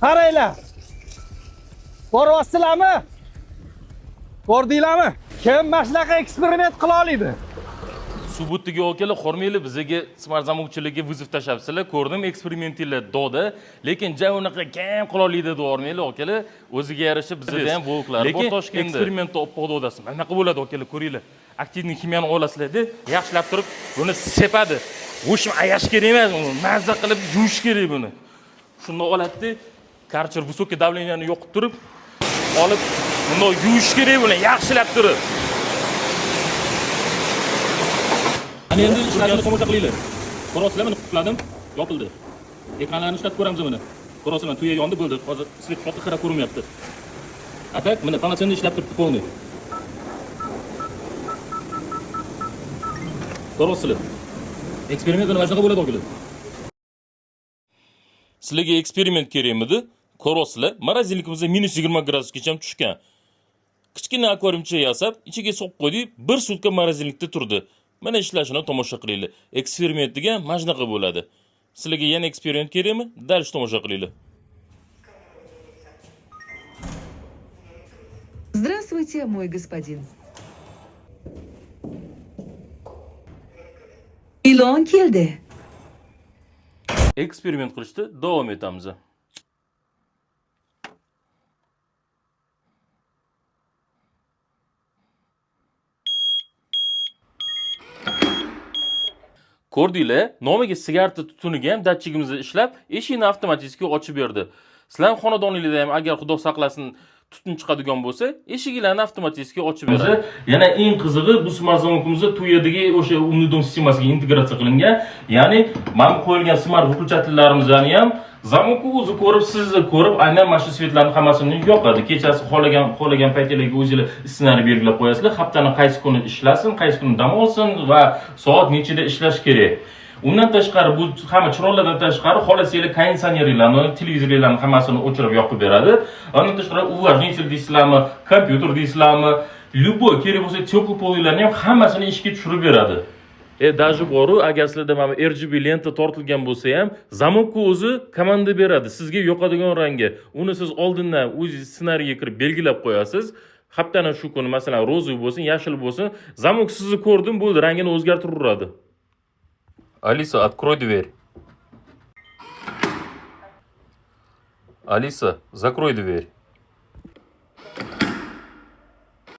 Qaranglar. Ko'ryapsizlarmi? Ko'rdinglarmi? Kim mana shunaqa eksperiment qila oladi? Subutdagi okalar, hormanglar, bizaga smart zamokchilarga vызов tashlabsizlar. Ko'rdim eksperimentinglar doda, lekin ja unaqa kam qila oladi deb yubormanglar, okalar. O'ziga yarasha bizada ham volklar bor Toshkentda. Eksperimentni oppoq dodasi. Mana bunaqa bo'ladi, okalar, ko'ringlar. Aktivniy ximiyani olasizlarda, yaxshilab turib buni sepadi. Go'shtni ayash kerak emas, uni mazza qilib yuvish kerak buni. Shunda oladida, karcher высокий давлениeni yoqib turib, olib bundoq yuvish kerak buni yaxshilab turib. Ana endi ishlatishni tomosha qilinglar. Ko'rasizlar, mana qulfladim, yopildi. Ekranlarni ishlatib ko'ramiz mana. Ko'rasizlar, tuya yondi, bo'ldi. Hozir свет katta xira ko'rinmayapti. А так, mana полноценно ishlab turibdi полный. Ko'rasizlar. Eksperiment mana shunaqa bo'ladi, o'g'lim. Sizlarga eksperiment kerakmidi? Ko'rasizlar, морозилка mizda -20 gradusgacha tushgan. Kichkina akvariumcha yasab, ichiga solib qo'ydik, bir sutka морозилка da turdi. Mana ishlashini tomosha qilinglar. Eksperiment degan mana shunaqa bo'ladi. Sizlarga yana eksperiment kerakmi? Дальше tomosha qilinglar. Здравствуйте, мой господин. Ilon keldi. Eksperiment qilishda davom etamiz. Ko'rdinglar, nomiga sigareta tutuniga ham datchigimizni ishlab, eshikni avtomatik ochib berdi. Sizlar ham xonadoningizda ham agar Xudo saqlasin tutun chiqadigan bo'lsa, eshiginglarni avtomatik ochib beradi. Yana eng qizig'i, bu smart zamokimizda Tuyadagi o'sha умный дом sistemasiga integratsiya qilingan. Ya'ni mana bu qo'yilgan smart выключатель larimizni ham zamokni o'zi ko'rib, sizni ko'rib, aynan mana shu свет larni hammasini yoqadi. Kechasi xohlagan paytinglarga o'zinglar ssenariy belgilab qo'yasizlar. Haftani qaysi kuni ishlasin, qaysi kuni dam olsin va soat nechida ishlash kerak. Undan tashqari, bu hamma chiroqlardan tashqari, xohlasanglar konditsionerlarni, televizorlarni hammasini o'chirib yoqib beradi. Undan tashqari увлажнитель deysizlarmi, kompyuter deysizlarmi, любой kerak bo'lsa теплый пол larni ham hammasini ishga tushirib beradi. Даже boru, agar sizlarda mana RGB lenta tortilgan bo'lsa ham, zamokka o'zi komanda beradi sizga yoqadigan rangga. Uni siz oldindan o'zingiz ssenariyga kirib belgilab qo'yasiz. Haftani shu kuni, masalan, розовый bo'lsin, yashil bo'lsin, zamok sizni ko'rdim, bo'ldi, rangini o'zgartiraveradi. Алиса, открой дверь. Алиса, закрой дверь.